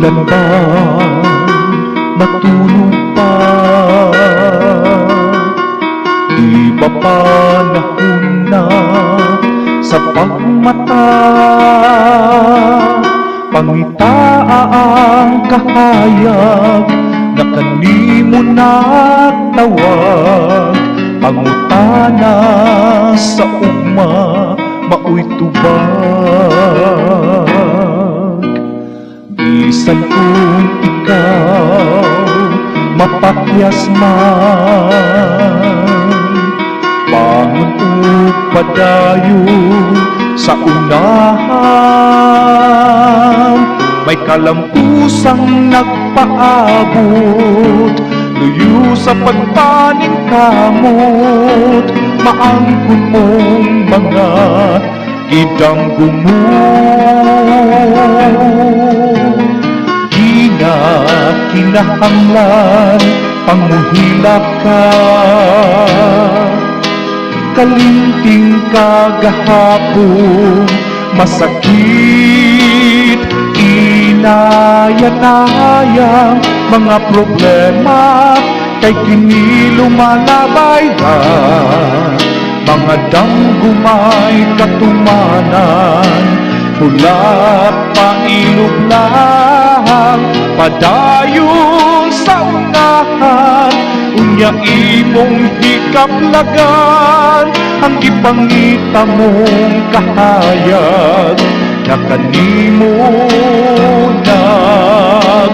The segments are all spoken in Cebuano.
Kailan ba matulog pa? Di ba panahon na sa pagmata? Pangita ang kahayag na kanimo nagtawag. Pangutana sa ugma, maoy tubag. Bisan kung ikaw mapakyas man, bangon ug padayon sa unahan. May kalampusang nagpaabot, luyo sa pagpaningkamot. Maangkon mong mga gidamgo mo. Di na kinahanglan pang muhilak ka. Kalinting ka gahapon, masakit. Inaya-naya mga problema, kay kini lumalabay ra. Mga damgumay katumanan, hulat pailog lang, padayon sa unahan. Unya imong hikaplagan ang gipangita mong kahayag na kanimo nagtawag.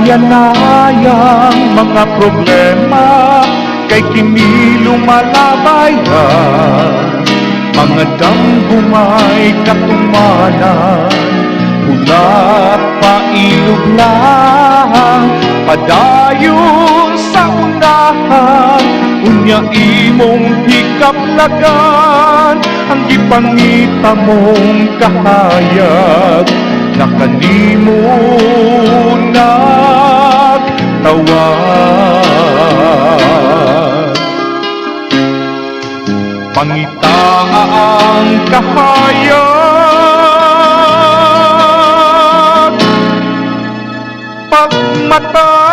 Inaya-nayang mga problema, kay kini lumalabay ra. Mga damgumay katumanan, hulat pailog lang, padayon sa unahan. Unya imong hikaplagan ang gipangita mong kahayag na kanimo nagtawag. Pangita ang kahayag, pagmata.